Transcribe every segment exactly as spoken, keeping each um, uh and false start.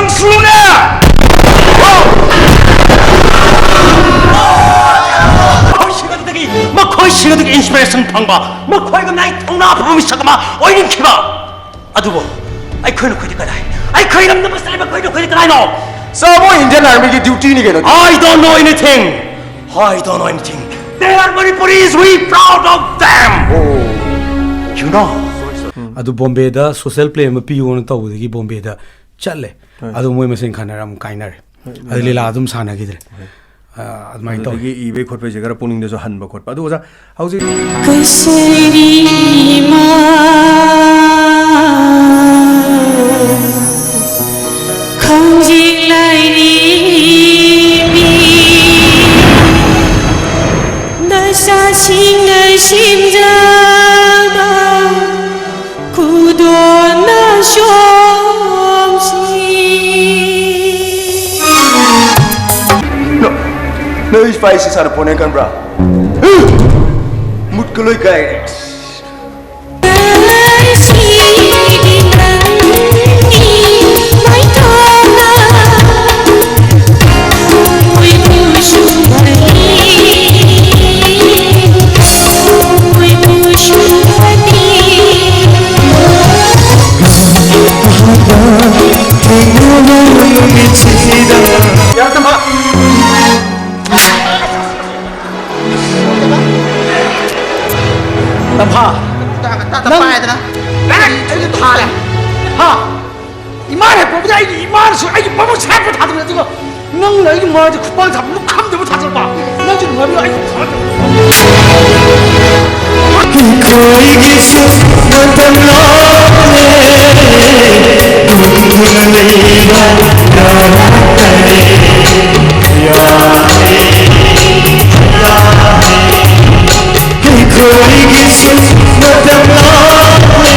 ꯁꯨꯔꯦ! ꯃꯈꯣꯏꯁꯤꯡ ꯑꯗꯨꯗꯒꯤ, ꯃꯈꯣꯏꯁꯤꯡ ꯑꯗꯨꯒꯤ inspiration ꯐꯪꯕ, ꯃꯈꯣꯏꯒꯨꯝꯅ ꯑꯩ ꯊꯧꯅꯥ ꯐꯕ ꯃꯤꯁꯛ ꯑꯃ ꯑꯣꯏꯅꯤꯡꯈꯤꯕ꯫ ꯑꯗꯨꯕꯨ ꯑꯩꯈꯣꯏꯅ ꯑꯩꯈꯣꯏꯗꯤ ꯀꯗꯥꯏ? ꯑꯩꯈꯣꯏ ꯂꯝꯗꯝ ꯑꯁꯤꯗ ꯂꯩꯕ ꯑꯩꯈꯣꯏꯅ ꯑꯩꯈꯣꯏꯗꯤ ꯀꯗꯥꯏꯅꯣ? Sir, ꯃꯣꯏ Indian Army ꯒꯤ duty ꯅꯤ ꯀꯩꯅꯣ꯫ I don't know anything. I don't know anything. They are Manipuris. We proud of them. You know? ꯑꯗꯨ ꯕꯣꯝꯕꯦꯗ social play ꯑꯃ ꯄꯤꯌꯣꯅ ꯇꯧꯕꯗꯒꯤ ꯕꯣꯝꯕꯦꯗ ꯆꯠꯂꯦ꯫ ꯍꯣꯏ꯫ ꯑꯗꯨ ꯃꯣꯏ ꯃꯁꯦꯟ ꯈꯟꯅꯔ ꯑꯃꯨꯛ ꯀꯥꯏꯅꯔꯦ꯫ ꯍꯣꯏ, ꯑꯗꯨ ꯂꯤꯂꯥ ꯑꯗꯨꯝ ꯁꯥꯟꯅꯈꯤꯗ꯭ꯔꯦ꯫ ꯍꯣꯏ꯫ ꯑ, ꯑꯗꯨꯃꯥꯏꯅ ꯇꯧꯋꯤ꯫ ꯑꯗꯒꯤ ꯏꯕꯩ ꯈꯣꯠꯄꯩꯁꯦ ꯈꯔ ꯄꯨꯛꯅꯤꯡꯗꯁꯨ ꯍꯟꯕ ꯈꯣꯠꯄ꯫ ꯑꯗꯨ ꯑꯣꯖꯥ, ꯍꯧꯖꯤꯛ ꯀꯩꯁꯦꯔꯤ ꯏꯃꯥ, ꯈꯪꯖꯤꯡ ꯂꯥꯏꯔꯤ ꯃꯤ, ꯗꯁꯥꯁꯤꯡꯅ ꯁꯦꯝꯖꯕ ꯈꯨꯗꯣꯜꯅ ꯁꯣꯝꯁꯤ꯫ ꯅꯣꯏ ꯏꯄꯥ ꯏꯁꯤ ꯁꯥꯟꯅ ꯄꯣꯅꯦ ꯈꯟꯕ꯭ꯔꯥ? ꯃꯨꯠꯀ ꯂꯣꯏ ꯀꯥꯏꯔꯦ꯫ ꯌꯥꯔꯦ, ꯇꯝꯐꯥ꯫ ꯇꯝꯐꯥ꯫ ꯇ-, ꯇ-, ꯅꯪ ꯄꯥꯏꯗꯅ꯫ ꯑꯩ, ꯑꯩ ꯊꯥꯔꯦ꯫ ꯍꯥ? ꯏꯃꯥꯅ ꯍꯦꯛ ꯄꯣꯛꯄꯗ ꯑꯩꯒꯤ ꯏꯃꯥꯅꯁꯨ ꯑꯩꯒꯤ ꯄꯥꯕꯨꯡ ꯁꯥꯠꯄ ꯊꯥꯗꯕꯅꯦ, ꯑꯗꯨꯒ ꯅꯪꯅ ꯑꯩꯒꯤ ꯃꯥꯏꯗ ꯈꯨꯄꯥꯛ ꯊꯥꯕ ꯂꯨꯈꯝꯗꯕꯨ ꯊꯥꯖꯤꯜꯂꯛꯄ꯫ ꯅꯪꯁꯨ ꯅꯨꯡꯉꯥꯏꯕ ꯑꯩꯒꯤ ꯊꯥꯖꯤꯜꯂꯛꯄ꯫ ꯑꯩꯈꯣꯏꯒꯤꯁꯨ ꯃꯇꯝ ꯂꯥꯛꯂꯦ, ꯇꯨꯝꯗꯨꯅ ꯂꯩꯕ ꯌꯥꯔꯛꯇꯔꯦ꯫ ꯌꯥꯔꯦ, ꯌꯥꯔꯦ꯫ ꯑꯩꯈꯣꯏꯒꯤꯁꯨ ꯃꯇꯝ ꯂꯥꯛꯂꯦ꯫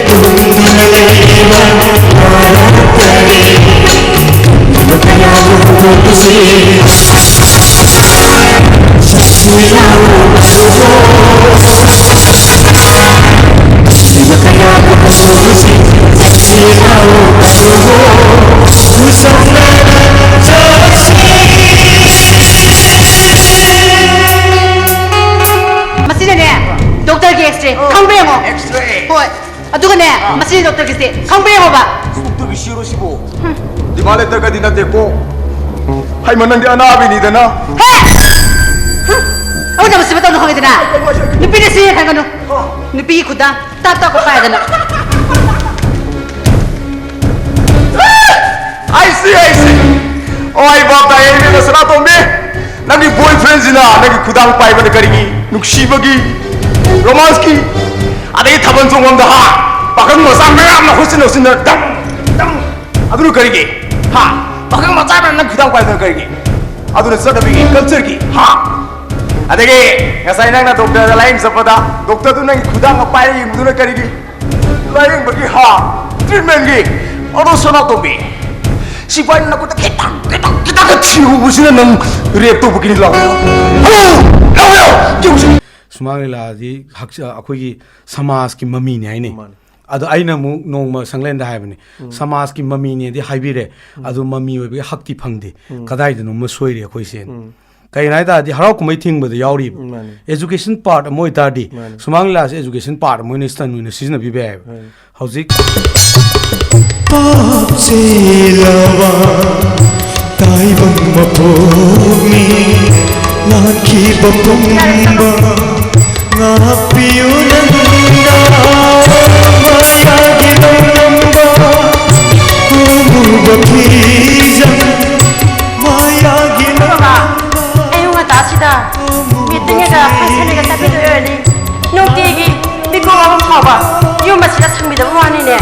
ꯇꯨꯝꯗꯨꯅ ꯂꯩꯕ ꯌꯥꯔꯛꯇꯔꯦ꯫ ꯇꯨꯝꯕ ꯀꯌꯥꯕꯨ ꯍꯧꯗꯣꯛꯄꯁꯤ꯫ ꯁꯛꯁꯨ ꯌꯥꯎꯔꯕꯁꯨ꯫ ꯇꯨꯝꯕ ꯀꯌꯥꯕꯨ ꯍꯧꯗꯣꯛꯄꯁꯤ꯫ ꯗꯣꯛꯇꯔꯒꯤꯁꯦ ꯈꯪꯕ ꯌꯥꯕ? ꯗꯣꯛꯇꯔꯒꯤ ꯁꯤꯔꯣ ꯁꯤꯕꯣ? ꯗꯤꯃꯥꯟ ꯂꯦꯇꯔꯒꯗꯤ ꯅꯠꯇꯦꯀꯣ꯫ ꯍꯩꯃ, ꯅꯪꯗꯤ ꯑꯅꯥꯕꯤꯅꯤꯗꯅ꯫ ꯍꯦ! ꯍꯨꯝ! ꯑꯃꯨꯛ ꯅꯃꯁꯤ ꯃꯇꯧꯗꯣ ꯈꯪꯉꯤꯗꯅ? ꯅꯨꯄꯤꯅ ꯁꯤ ꯈꯪꯒꯅꯨ꯫ ꯅꯨꯄꯤꯒꯤ ꯈꯨꯗꯥꯡ ꯇꯥꯞ ꯇꯥꯞ ꯀꯛꯄ ꯍꯥꯏꯗꯅ꯫ ꯑꯩꯁꯤ, ꯑꯩꯁꯤ꯫ ꯑꯣ, ꯑꯩ ꯚꯥꯞ ꯇꯥꯏꯌꯦ, ꯏꯕꯦꯝꯃ ꯁꯅꯥꯇꯣꯝꯕꯤ꯫ ꯅꯪꯒꯤ boyfriendꯁꯤꯅ ꯅꯪꯒꯤ ꯈꯨꯗꯥꯡ ꯄꯥꯏꯕꯅ ꯀꯔꯤꯒꯤ? ꯅꯨꯡꯁꯤꯕꯒꯤ, romanceꯀꯤ, ꯑꯗꯒꯤ ꯊꯥꯕꯜ ꯆꯣꯡꯐꯝꯗ, ꯍꯥ, ꯄꯥꯈꯪ ꯃꯆꯥ ꯃꯌꯥꯝꯅ ꯍꯨꯠꯆꯤꯟ ꯍꯨꯠꯆꯤꯟꯗꯅ ꯗꯝ, ꯗꯝ꯫ ꯑꯗꯨꯅ ꯀꯔꯤꯒꯤ? ꯍꯥ? ꯄꯥꯈꯪ ꯃꯆꯥꯅ ꯅꯪ ꯈꯨꯗꯥꯡ ꯄꯥꯏꯕꯅ ꯀꯔꯤꯒꯤ? ꯑꯗꯨꯅ ꯆꯠꯅꯕꯤꯒꯤ, cultureꯒꯤ, ꯍꯥ? ꯑꯗꯒꯤ ꯉꯁꯥꯏ ꯅꯪꯅ ꯗꯣꯛꯇꯔꯗ ꯂꯥꯌꯦꯡ ꯆꯠꯄꯗ ꯗꯣꯛꯇꯔꯗꯨ ꯅꯪꯒꯤ ꯈꯨꯗꯥꯡꯒ ꯄꯥꯏꯔ ꯌꯦꯡꯕꯗꯨꯅ ꯀꯔꯤꯒꯤ? ꯂꯥꯌꯦꯡꯕꯒꯤ, ꯍꯥ? Treatmentꯀꯤ꯫ ꯑꯗꯣ ꯁꯅꯥꯇꯣꯝꯕꯤ, ꯁꯤꯐꯥꯏ ꯅꯈꯨꯠꯇ ꯈꯤꯇꯪ, ꯈꯤꯇꯪ, ꯈꯤꯇꯪꯒ ꯊꯤꯍꯧꯕꯁꯤꯅ ꯅꯪ rape ꯇꯧꯕꯒꯤꯅꯤ꯫ ꯂꯥꯎ, ꯂꯥꯎ, ꯂꯥꯎ, ꯂꯥꯎ, ꯌꯦꯡꯉꯨꯁꯤ꯫ ꯁꯨꯃꯥꯡ ꯂꯤꯂꯥꯗꯤ ꯍꯛꯆ-, ꯑꯩꯈꯣꯏꯒꯤ ꯁꯃꯥꯖꯀꯤ ꯃꯃꯤꯅꯤ ꯍꯥꯏꯅꯩ꯫ ꯃꯥꯅꯤ꯫ ꯑꯗꯣ ꯑꯩꯅ ꯑꯃꯨꯛ ꯅꯣꯡꯃ ꯁꯪꯂꯦꯟꯗ ꯍꯥꯏꯕꯅꯤ, ꯎꯝ꯫ "ꯁꯃꯥꯖꯀꯤ ꯃꯃꯤꯅꯦꯗꯤ ꯍꯥꯏꯕꯤꯔꯦ, ꯎꯝ꯫ ꯑꯗꯨ ꯃꯃꯤ ꯑꯣꯏꯕꯒꯤ ꯍꯛꯇꯤ ꯐꯪꯗꯦ꯫ ꯎꯝ꯫ ꯀꯗꯥꯏꯗꯅꯣꯃ ꯁꯣꯏꯔꯤ ꯑꯩꯈꯣꯏꯁꯦꯅ"꯫ ꯎꯝ꯫ ꯀꯩꯒꯤꯅꯣ ꯍꯥꯏ ꯇꯥꯔꯗꯤ ꯍꯔꯥꯎ ꯀꯨꯝꯍꯩ ꯊꯤꯡꯕꯗ ꯌꯥꯎꯔꯤꯕ꯫ ꯃꯥꯅꯤ꯫ Education part ꯑꯃ ꯑꯣꯏꯇꯥꯔꯗꯤ, ꯃꯥꯅꯤ꯫ ꯁꯨꯃꯥꯡ ꯂꯤꯂꯥꯁꯦ education part ꯑꯃ ꯑꯣꯏꯅ stand ꯑꯣꯏꯅ ꯁꯤꯖꯤꯟꯅꯕꯤꯕ ꯌꯥꯏꯑꯕ꯫ ꯃꯥꯅꯤ꯫ ꯍꯧꯖꯤꯛ ꯄꯥꯞ ꯆꯦꯜꯂꯕ ꯇꯥꯏꯕꯪ ꯃꯄꯣꯛꯅꯤ, ꯂꯥꯟꯈꯤꯕ ꯄꯨꯝꯕ ꯉꯥꯛꯄꯤꯌꯨ ꯅꯪꯅ, ꯃꯌꯥꯒꯤ ꯂꯧꯂꯝꯕ ꯑꯃꯨꯕ ꯐꯤꯖꯪ, ꯃꯌꯥꯒꯤ ꯂꯧꯂꯝꯕ꯫ ꯑꯌꯨꯛ ꯉꯟꯇꯥꯁꯤꯗ meeting ꯑꯦꯒ function ꯑꯦꯒ ꯆꯠꯄꯤꯗꯣꯏ ꯑꯣꯏꯔꯗꯤ ꯅꯨꯡꯇꯤꯒꯤ ꯃꯤꯀꯨꯞ ꯑꯃ ꯐꯥꯎꯕ ꯌꯨꯝ ꯑꯁꯤꯗ ꯁꯪꯕꯤꯗꯕ ꯋꯥꯅꯤꯅꯦ꯫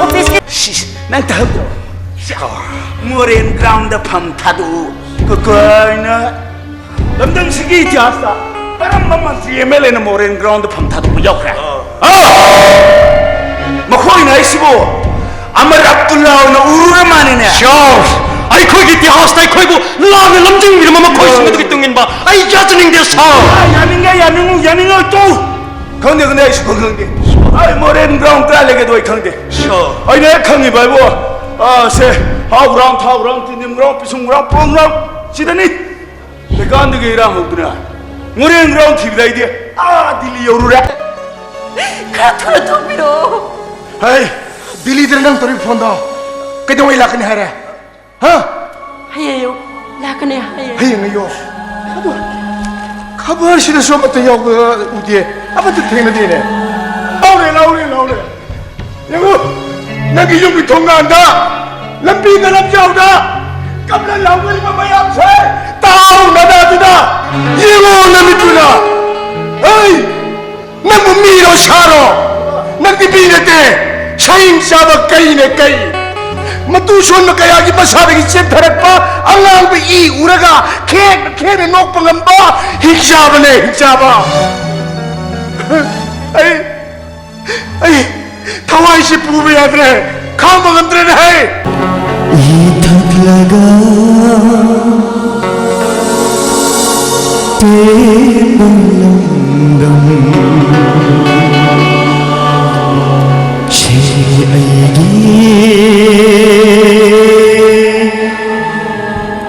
Officeꯀꯤ ꯁꯤꯁ, ꯅꯪ ꯇꯥꯍꯧꯗ꯭ꯔꯣ? ꯁꯤ, ꯃꯣꯔꯦꯟ groundꯗ ꯐꯝ ꯊꯥꯗꯣꯛꯎ ꯀꯥꯏꯅ꯫ ꯂꯝꯗꯝꯁꯤꯒꯤ ꯏꯇꯤꯍꯥꯁꯇ ꯀꯔꯝꯕ ꯃꯟꯇ꯭ꯔꯤ MLAꯅ ꯃꯣꯔꯦꯟ groundꯗ ꯐꯝ ꯊꯥꯗꯣꯛꯄ ꯌꯥꯎꯈ꯭ꯔꯦ? ꯑꯥ! ꯃꯈꯣꯏꯅ ꯑꯩꯁꯤꯕꯨ ꯑꯃꯔ ꯑꯕꯗꯨꯜꯂꯥ ꯑꯣꯏꯅ ꯎꯔꯨꯔ ꯃꯥꯜꯂꯤꯅꯦ꯫ ꯁꯤꯌꯣ! ꯑꯩꯈꯣꯏꯒꯤ ꯏꯇꯤꯍꯥꯁꯇ ꯑꯩꯈꯣꯏꯕꯨ ꯂꯥꯟꯅ ꯂꯝꯖꯤꯡꯕꯤꯔꯝꯕ ꯃꯈꯣꯏꯁꯤꯡ ꯑꯗꯨꯒꯤ ꯇꯨꯡ ꯏꯟꯕ ꯑꯩ ꯌꯥꯖꯅꯤꯡꯗꯦ, ꯁꯥꯔ꯫ ꯑꯥ, ꯌꯥꯅꯤꯡꯉꯦ, ꯌꯥꯅꯤꯡꯉꯨ, ꯌꯥꯅꯤꯡꯉꯣꯏ ꯇꯣꯛꯎ꯫ ꯈꯪꯗꯦ, ꯈꯪꯗꯦ, ꯑꯩ ꯁꯨꯈꯪ ꯈꯪꯗꯦ꯫ ꯑꯩ ꯃꯣꯔꯦꯟ ground ꯀꯗꯥꯏ ꯂꯩꯒꯦꯗꯣ ꯑꯩ ꯈꯪꯗꯦ꯫ ꯁꯤꯌꯣ! ꯑꯩꯅ ꯍꯦꯛ ꯈꯪꯉꯤꯕ ꯍꯥꯏꯕꯨ, ꯑꯥ, ꯁꯦ, ꯍꯥꯎ ground, ꯊꯥꯎ ground, ꯇꯤꯟꯗꯤꯝ ground, ꯄꯤꯁꯨꯝ ground, ꯄꯣꯔꯣꯝ ground, ꯁꯤꯗꯅꯤ꯫ ꯂꯩꯀꯥꯟꯗꯒꯤ ꯏꯔꯥꯡ ꯍꯧꯗꯨꯅ ꯃꯣꯔꯦꯟ ground ꯊꯤꯕꯗ ꯑꯩꯗꯤ ꯑꯥ ꯗꯤꯜꯂꯤ ꯌꯧꯔꯨꯔꯦ꯫ ꯈꯔ ꯊꯨꯅ ꯊꯣꯛꯄꯤꯔꯛꯑꯣ꯫ ꯍꯩ, ꯗꯤꯜꯂꯤꯗ ꯅꯪ ꯇꯧꯔꯤꯕ ꯐꯣꯟꯗꯣ ꯀꯩꯗꯧꯉꯩ ꯂꯥꯛꯀꯅꯤ ꯍꯥꯏꯔꯦ? ꯍꯥ? ꯍꯌꯦꯡ ꯑꯌꯨꯛ ꯂꯥꯛꯀꯅꯤ ꯍꯥꯏꯌꯦ꯫ ꯍꯌꯦꯡ ꯑꯌꯨꯛ? ꯑꯗꯨ ꯈꯕꯔꯁꯤꯗꯁꯨ ꯑꯃꯠꯇ ꯌꯥꯎꯕ ꯎꯗꯦ, ꯑꯃꯠꯇ ꯊꯦꯡꯅꯗꯦꯅꯦ꯫ ꯂꯥꯎꯔꯦ, ꯂꯥꯎꯔꯦ, ꯂꯥꯎꯔꯦ꯫ ꯌꯦꯡꯉꯨ, ꯅꯪꯒꯤ ꯌꯨꯝꯒꯤ ꯊꯣꯡꯒꯥꯟꯗ, ꯂꯝꯕꯤꯗ, ꯂꯝꯖꯥꯎꯗ ꯀꯞꯂ ꯂꯥꯎꯅꯔꯤꯕ ꯃꯌꯥꯝꯁꯦ ꯇꯥꯎ ꯅꯅꯥꯗꯨꯅ ꯌꯦꯡꯉꯣ ꯅꯃꯤꯠꯇꯨꯅ꯫ ꯍꯩ! ꯅꯪꯕꯨ ꯃꯤꯔꯣ ꯁꯥꯔꯣ? ꯅꯪꯗꯤ ꯃꯤ ꯅꯠꯇꯦ꯫ ꯁꯍꯤꯡ ꯆꯥꯕ ꯀꯩꯅꯦ ꯀꯩ꯫ ꯃꯇꯨ ꯁꯣꯟꯕ ꯀꯌꯥꯒꯤ ꯃꯁꯥꯗꯒꯤ ꯆꯦꯟꯊꯔꯛꯄ ꯑꯉꯥꯡꯕ ꯏ ꯎꯔꯒ ꯈꯦꯡꯅ ꯈꯦꯡꯅ ꯅꯣꯛꯄ ꯉꯝꯕ ꯍꯤꯡꯆꯥꯕꯅꯦ, ꯍꯤꯡꯆꯥꯕ꯫ ꯑꯩ, ꯑꯩ ꯊꯋꯥꯏꯁꯤ ꯄꯨꯕ ꯌꯥꯗ꯭ꯔꯦ, ꯈꯥꯡꯕ ꯉꯝꯗ꯭ꯔꯦꯅꯦ ꯍꯩ꯫ ꯏ ꯊꯛꯂꯒ ꯄꯦꯟꯕ ꯂꯝꯗꯝ ꯁꯦ ꯑꯩꯒꯤ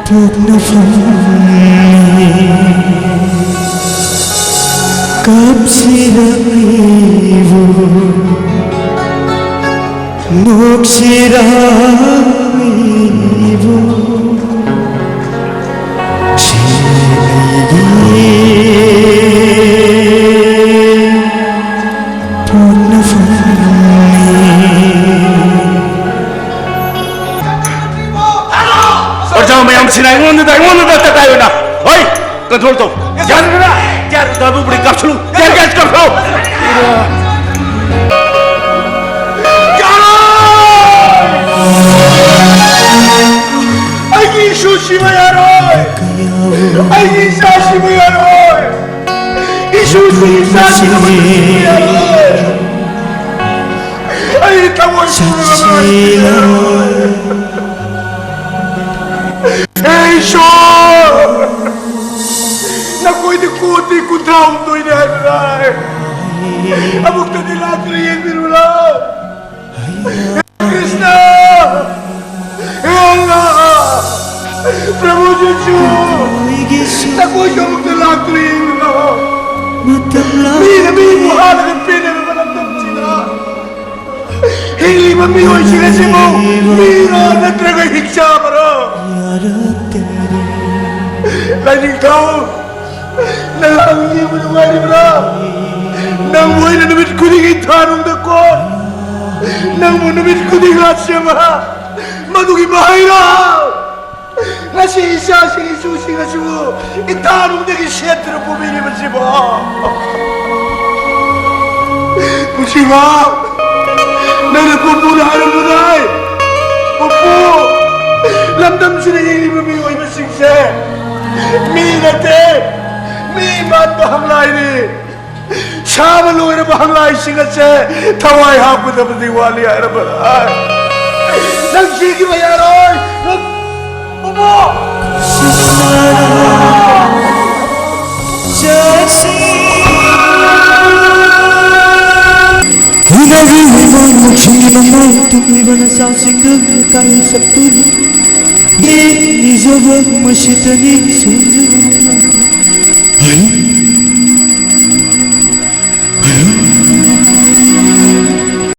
ꯄꯣꯛꯅꯐꯝꯅꯤ꯫ ꯀꯞꯁꯤꯔ ꯑꯩꯕꯨ ꯅꯣꯛꯁꯤꯔꯥ ꯑꯩꯕꯨ ꯁꯤ ꯑꯩꯒꯤ ꯄꯣꯛꯅꯐꯝꯅꯤ꯫ ꯄ꯭ꯔꯖꯥ ꯃꯌꯥꯝꯁꯤꯅ ꯑꯩꯉꯣꯟꯗ, ꯑꯩꯉꯣꯟꯗ ꯇꯛꯀꯥꯏ ꯑꯣꯏꯅ, ꯍꯣꯏ, ꯀꯟꯇ꯭ꯔꯣꯜ ꯇꯧ꯫ ꯌꯥꯔꯒꯅ ꯇꯤꯌꯥꯔ ꯎꯗꯕꯨ ꯕ꯭ꯔꯦꯛ ꯀꯥꯞꯁꯜꯂꯨ꯫ ꯇꯤꯌꯥꯔ ꯒ꯭ꯌꯥꯁ ꯀꯥꯞꯁꯜꯂꯨ꯫ ꯌꯥꯔꯣꯏ! ꯑꯩꯒꯤ ꯏꯁꯨ ꯁꯤꯕ ꯌꯥꯔꯣꯏ! ꯑꯩꯒꯤ ꯏꯆꯥ ꯁꯤꯕ ꯌꯥꯔꯣꯏ! ꯏꯁꯨꯁꯤ ꯏꯆꯥꯁꯤ ꯁꯤꯕ ꯌꯥꯔꯣꯏ! ꯑꯩ ꯊꯃꯣꯏ ꯁꯣꯛꯅꯕ ꯃꯔꯥꯏ ꯄꯤꯔꯣꯏ! ꯍꯦ ꯏꯁꯣꯔ! ꯅꯈꯣꯏꯗꯤ ꯀꯣꯇꯤ ꯀꯨꯟꯊ꯭ꯔꯥ ꯍꯨꯝꯗꯣꯏꯅꯤ ꯍꯥꯏꯕꯗꯥꯏ? ꯑꯃꯨꯛꯇꯗꯤ ꯂꯥꯛꯇꯨꯅ ꯌꯦꯡꯕꯤꯔꯨ ꯂꯥꯎ꯫ ꯍꯦ ꯀ꯭ꯔꯤꯁꯅ! ꯍꯦ ꯑꯜꯂꯥ! ꯄ꯭ꯔꯚꯨ ꯖꯤꯁꯨ! ꯅꯈꯣꯏꯁꯨ ꯑꯃꯨꯛꯇ ꯂꯥꯛꯇꯨꯅ ꯌꯦꯡꯕꯤꯔꯨ ꯂꯥꯎ꯫ ꯃꯤꯅ ꯃꯤꯕꯨ ꯍꯥꯠꯂꯒ ꯄꯦꯟꯅꯅꯕ ꯂꯝꯗꯝꯁꯤꯗ ꯃꯤꯑꯣꯏꯁꯤꯡ ꯑꯁꯤꯕꯨ ꯃꯤꯔꯣ ꯅꯠꯇ꯭ꯔꯒ ꯍꯤꯡꯆꯥꯕꯔꯣ? ꯂꯥꯏꯅꯤꯡꯊꯧ, ꯅꯍꯥꯛ ꯌꯦꯡꯕ ꯅꯨꯡꯉꯥꯏꯔꯤꯕ꯭ꯔꯥ? ꯅꯪꯕꯨ ꯑꯩꯅ ꯅꯨꯃꯤꯠ ꯈꯨꯗꯤꯡꯒꯤ ꯊꯥꯔꯨꯝꯗ ꯀꯣꯟ, ꯅꯪꯕꯨ ꯅꯨꯃꯤꯠ ꯈꯨꯗꯤꯡ ꯂꯥꯠꯆꯕ, ꯃꯗꯨꯒꯤ ꯃꯍꯩꯔꯣ? ꯉꯁꯤ ꯏꯆꯥꯁꯤꯡ ꯏꯁꯨꯁꯤꯡ ꯑꯁꯤꯕꯨ ꯏꯊꯥꯔꯨꯝꯗꯒꯤ ꯁꯦꯠꯇꯨꯅ ꯄꯨꯕꯤꯔꯤꯕꯁꯤꯕꯣ? ꯄꯨꯟꯁꯤꯕ, ꯅꯪꯅ ꯄꯨꯄꯨꯅ ꯍꯥꯏꯔꯝꯕꯗꯥꯏ? ꯄꯨꯄꯨ, ꯂꯝꯗꯝꯁꯤꯗ ꯌꯦꯡꯂꯤꯕ ꯃꯤꯑꯣꯏꯕꯁꯤꯡꯁꯦ ꯃꯤ ꯅꯠꯇꯦ, ꯃꯤ ꯃꯥꯟꯕ ꯍꯪꯂꯥꯏꯅꯤ꯫ ꯁꯥꯕ ꯂꯣꯏꯔꯕ ꯍꯪꯂꯥꯏꯁꯤꯡ ꯑꯁꯦ ꯊꯋꯥꯏ ꯍꯥꯞꯀꯗꯕꯗꯤ ꯋꯥꯠꯂꯤ ꯍꯥꯏꯔꯕ? ꯅꯪ ꯁꯤꯈꯤꯕ ꯌꯥꯔꯣꯏ꯫ ꯅꯪ ꯄꯨꯄꯨ! ꯍꯤꯗꯥꯛꯀꯤ ꯃꯃꯥꯡ ꯅꯨꯡꯁꯤꯒꯤ ꯃꯃꯥꯡ ꯇꯨꯝꯂꯤꯕ ꯅꯆꯥꯁꯤꯡꯗꯨ ꯅꯀꯥꯏ ꯁꯛꯇꯨꯅꯤ꯫ ꯅꯤꯖꯕ ꯃꯁꯤꯇꯅꯤ ꯁꯣꯟꯖꯕ꯫